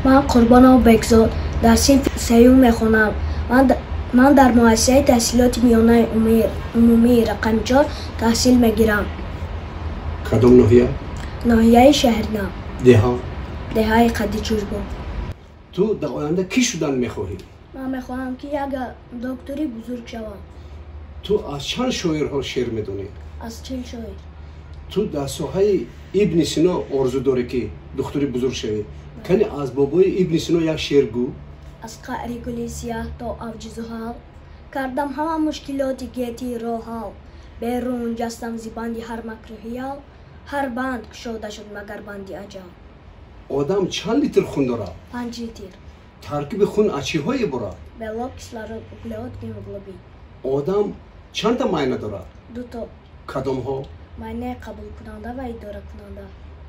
Ман Қурбонов Бекзод, дар синфи сеюм мехонам. Ман дар муассисаи таҳсилоти миёнаи умумии рақами 4 таҳсил мегирам. Кадом ноҳия? Ноҳияи Шаҳринав. Деҳа? Деҳаи Қадичӯшбо. Ту дар оянда кӣ шудан мехоҳӣ? Ман мехоҳам, ки як доктори бузург шавам. Ту аз чанд шоирҳо шеър медонӣ? Аз 40 шоир. Ту дар соҳаи Ибни Сино орзу дорӣ, ки духтури бузург шавӣ. Кани аз бобои Ибни Сино як шеър гӯ. Аз қаъри гули сиёҳ то авҷи зуҳал, кардам ҳама мушкилоти гетиро ҳал. Берун ҷастам зи банди ҳар макру ҳиял, ҳар банд кушода шуд магар банди аҷал. Одам чанд литр хун дорад? 5 литр. Таркиби хун аз чиҳо иборат? Белок, кислород, углевод, гемоглобин. Одам чандта майна дорад? 2 то. Кадомҳо? Майнаи қабулкунанда ва идоракунанда.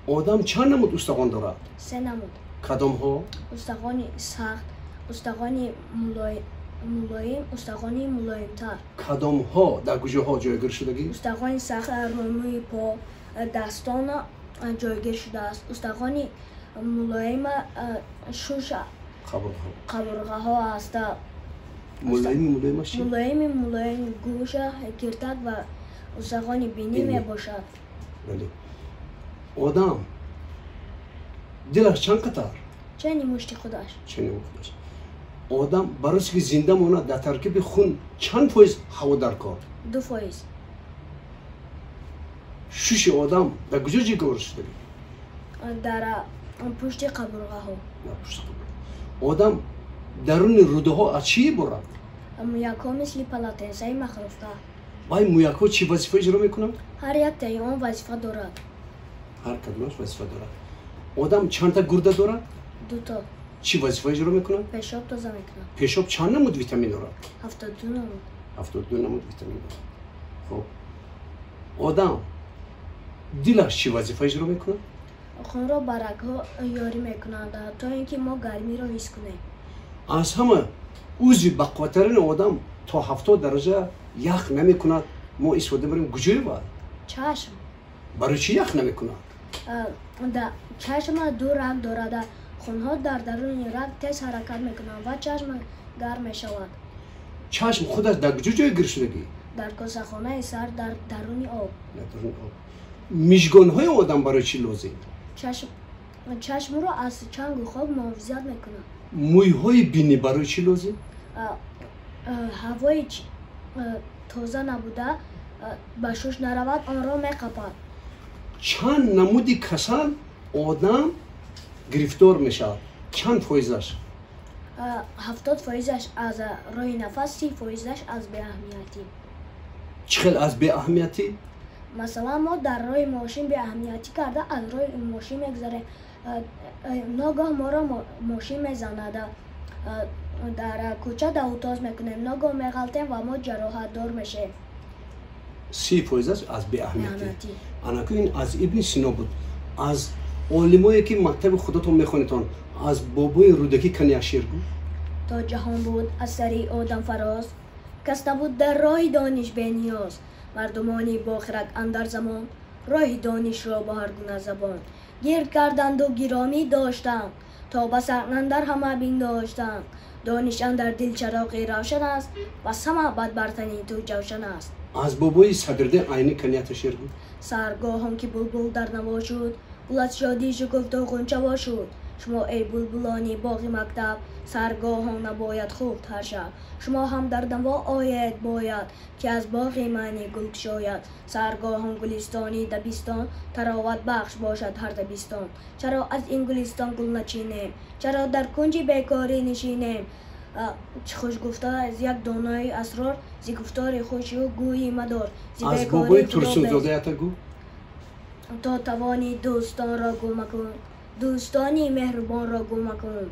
Одам чанд намуд устахон дорад? 3 намуд. Кадомҳо? Устахони сахт, устахони мулоим, устахони мулоимтар. Кадомҳо дар куҷоҳо ҷойгир шудагӣ? Устахони сахт дар рӯи по, дастон ҷойгир шудааст. Устахони мулоим шуш, қабурғаҳо аст. Мулоими мулоимаш чӣ? Мулоими мулоим гӯша, киртак ва устахони бинӣ мебошад. Бале. Одам дилаш чанд қатар? Чени мушти худаш. Чени худаш. Одам барои ки зинда монад дар таркиби хун чанд фоиз ҳаво дар кор? 2%. Шуши одам дар куҷо ҷойгир шудагӣ? Дар пушти қабурғаҳо. Дар пушти қабурға. Одам даруни рӯдаҳо аз чӣ иборат? Мӯякҳо мисли полотенсаи махруфта. Вай мӯякҳо чӣ вазифа иҷро мекунанд? Ҳар яктаи он вазифа дорад. Ҳар кадомаш вазифа дорад. Одам чандта гурда дорад? 2 то. Чӣ вазифа иҷро мекунад? Пешоб тоза мекунад. Пешоб чанд намуд витамин дорад? 72 намуд. 72 намуд витамин дорад. Хоб, одам дилаш чӣ вазифа иҷро мекунад? Хунро ба рагҳо ёрӣ мекунад, то ин ки мо гармиро ҳис кунем. Аз ҳама узви бақувваттарини одам то 70 дараҷа ях намекунад. Мо истифода мебарем куҷои вай? Чашм. Барои чӣ ях намекунад? Чашм 2 раг дорад. Хунҳо дар даруни раг тез ҳаракат мекунанд ва чашм гарм мешавад. Чашм худаш дар куҷо ҷойгир шудагӣ? Дар косахонаи сар, дар даруни об. Дар даруни об. Мижгонҳои одам барои чӣ лозим? Чашмро аз чангу хок муҳофизат мекунад. Мӯйҳои бинӣ барои чӣ лозим? Ҳавои тоза набуда ба шуш наравад, онро меқапад. Чанд намуди касал одам гирифтор мешавад? Чанд фоизаш? 70% аз роҳи нафас, 30% аз беаҳамиятӣ. Чӣ хел аз беаҳамиятӣ? Масалан, мо дар роҳи мошин беаҳамиятӣ карда аз роҳи мошин мегузарем. Ногоҳ моро мошин мезанад. Дар кӯча давутоз мекунем, ногоҳ меғалтем ва мо ҷароҳатдор мешавем. 30% аз беаҳамиятӣ. Анаку ин аз Ибни Сино буд. Аз олимое ки мактаби худатон мехонедтон, аз бобои Рӯдакӣ кани як шеър гӯ. То ҷаҳон буд аз сари одам фароз, кас набуд дар роҳи дониш бениёз. Мардумони бохират андар замон, роҳи донишро бо ҳар гуна забон гирд карданду гиромӣ доштанд, то ба сар андар ҳама биндоштанд. Дониш андар дил чароғи равшан аст, ва ҳама бадбартани ту ҷавшан аст. Аз бобои Садриддин Айнӣ кани як шеър гӯ. Саргоҳон ки булбул дар наво шуд, гул аз шодӣ шукуфту ғунчаво шуд. Шумо эй булбулони боғи мактаб, саргоҳон набояд хуфт ҳар шаб. Шумо ҳам дар наво оед бояд, ки аз боғи мани гул кушояд. Саргоҳон гулистони дабистон, тароват бахш бошад ҳар дабистон. Чаро аз ин гулистон гул начинем? Чаро дар кунҷи бекорӣ нишинем? Чӣ хуш гуфта аз як донои асрор, зи гуфтори хушу гӯйи мадор. Зи Аз бекорӣ бобои худо Турсунзода без. ята гӯ. То тавони дӯстонро гум макун, дӯстони меҳрубонро гум макун.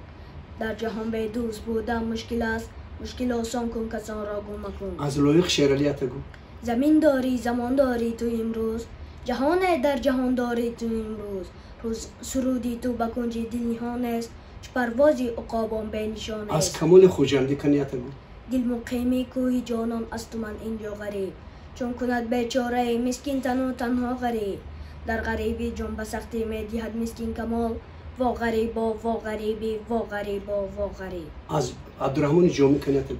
Дар ҷаҳон бедӯст будан мушкил аст, мушкил осон кун касонро гум макун. Аз Лоиқ Шералӣ ята гӯ. Замин дорӣ, замон дорӣ ту имрӯз, ҷаҳоне дар ҷаҳон дорӣ ту имрӯз. Рӯз суруди ту ба кунҷи дил ниҳон аст, чу парвози уқобон бенишон Аз аст. Камоли Хуҷандӣ кани ята гӯ. Дил муқими кӯҳи ҷонон асту ман инҷо ғариб, чун кунад бечораи мискин тану танҳо ғариб. Дар ғарибӣ ҷон ба сахтӣ медиҳад мискин камол, Во ғарибо, во ғарибӣ, во ғарибо, во ғариб. Аз Абдурраҳмони Ҷомӣ канията.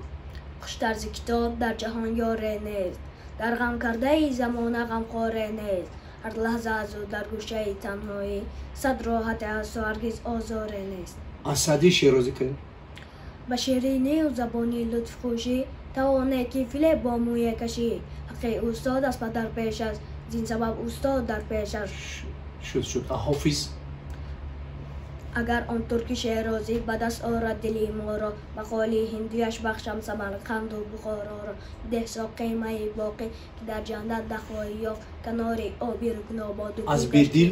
Хуштар зи китоб дар ҷаҳон ёре нест, дар ғам кардаи замона ғамхоре нест. Ҳар лаҳза аз ӯ дар гӯшаи танҳоӣ сад роҳате ҳасту ҳаргиз озоре нест. Аз Саъдии Шерозӣ кунӣ. Ба ширинию забони лутфхӯшӣ тавоне ки филе бо мӯе кашӣ. Ҳаққи устод аст падар пеш аст, зин сабаб устод дар пеш аст. Шуд, шуд. Ҳофиз. Агар он турки шерозӣ ба даст орад дили моро, ба холи ҳиндуяш бахшам Самарқанду Бухороро. Деҳ соқи майи боқӣ, ки дар ҷаннат нахоҳӣ ёфт, канори оби рукнободу. Аз Бедил.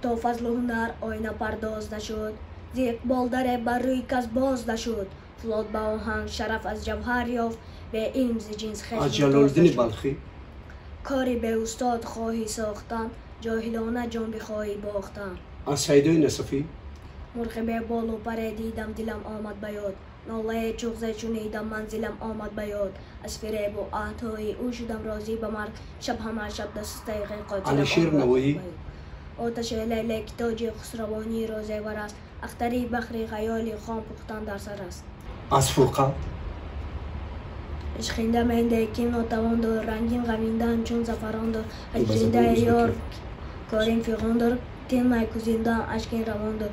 То фазлу ҳунар оинапардоз нашуд, зи иқбол даре бар рӯи кас боз нашуд. Фулод ба оҳан шараф аз ҷавҳар ёфт, бе илм зи ҷинс хеш Аз мумтоз Ҷалолиддини нашуд. Балхӣ. Кори беустод хоҳӣ сохтан, ҷоҳилона ҷон бихоҳӣ бохтан. Аз Саидои Насафӣ. Мурғи беболу паре дидам, дилам омад ба ёд. Нолаи чуғзе шунидам, манзилам омад ба ёд. Аз фиребу аҳдҳои ӯ шудам розӣ ба марг. Шаб ҳама шаб дастаи қотилам Алишер омад Навоӣ. ба ёд. Оташи лайле ки тоҷи хусравониро зевар аст, ахтари бахри хаёли хом пухтан дар сар аст. Аз Фурқа. Ишқинда менде ким нотавон дор, рангин ғаминдан чун зафарон дор. Ба забони Ҳаҷриндаи ёр ӯзбекӣ. корин фиғон дор, тин майкузиндан ашкин равон дор.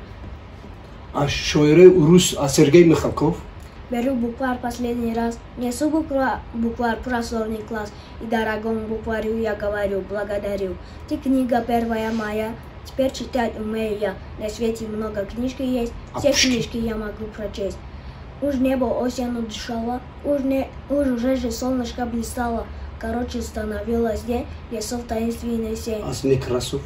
Аз шоираи урус, аз Сергей Михалков. Беру букварь последний раз, несу букварь прословный класс, и дорогому букварю я говорю: благодарю. Ты книга первая моя, теперь читать умею я. На свете много книжки есть, А все Пушкин? книжки я могу прочесть. Уж небо осенью дышало, уж, не, уж уже же солнышко блистало. Короче, становилось день, лесов таинственный сень. Аз Некрасов.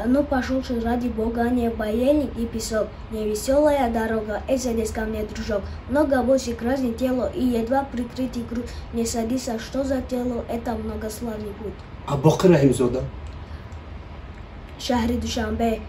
Ну, пошел ради бога, не боельник и песок, не веселая дорога, эй, садись ко мне, дружок. Много босик разни тело и едва прикрытый грудь. Не садись, а что за тело, это многославный путь. А Боқир Раҳимзода. Шаҳри Душанбе,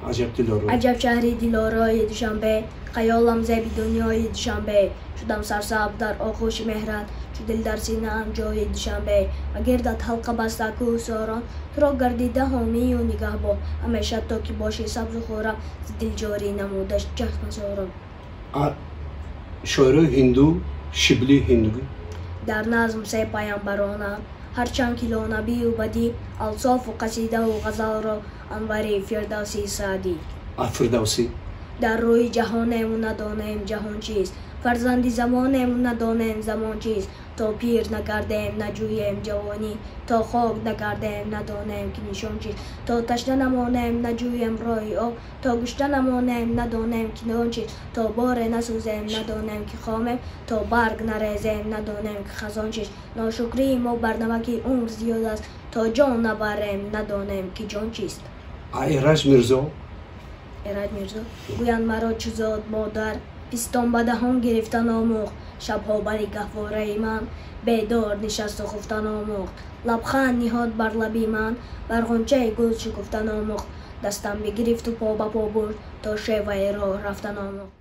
Аҷаб дилоро. Аҷаб шаҳри дилорои Душанбе, хаёлам зеби дунёи Душанбе. Шудам сарсабз дар оғӯши меҳрат, чу дил дар синаам ҷои Душанбе. Ва гирдат ҳалқа баста кӯҳсорон, туро гардида ҳомию нигаҳбон. Ҳамеша то ки бошӣ сабзу хуррам, зи дил ҷорӣ намуда чашмасорон. Шоирои ҳинду, Шибли ҳиндугӣ. Дар назм се паямбаронам, ҳарчанд ки лонабию бадӣ, алсофу қасидаву ғазалро Анвари, Фирдавсӣ, Саъдӣ. А Фирдавсӣ. Дар рӯи ҷаҳонему надонем ҷаҳон чист, фарзанди замонему надонем замон чист. То пир нагардем, наҷӯем ҷавонӣ, то хок нагардем, надонем ки нишон чист. То ташна намонем, наҷӯем роҳи об, то гушна намонем, надонем ки нон чист. То боре насӯзем, надонем ки хомем, то барг нарезем, надонем ки хазон чист. Ношукрии мо бар намаки умр зиёд аст, то ҷон набарем, надонем ки ҷон чист. А Эраҷ Мирзо. Эраҷ Мирзо. Гӯянд маро чу зод модар, пистон ба даҳон гирифтан омӯхт. Шабҳо бари гаҳвораи ман бедор нишасту хуфтан омӯхт. Лабханд ниҳод бар лаби ман, бар ғунчаи гул шукуфтан омӯхт. Дастам бигирифту по ба по бурд, то шеваи роҳ рафтан омӯхт.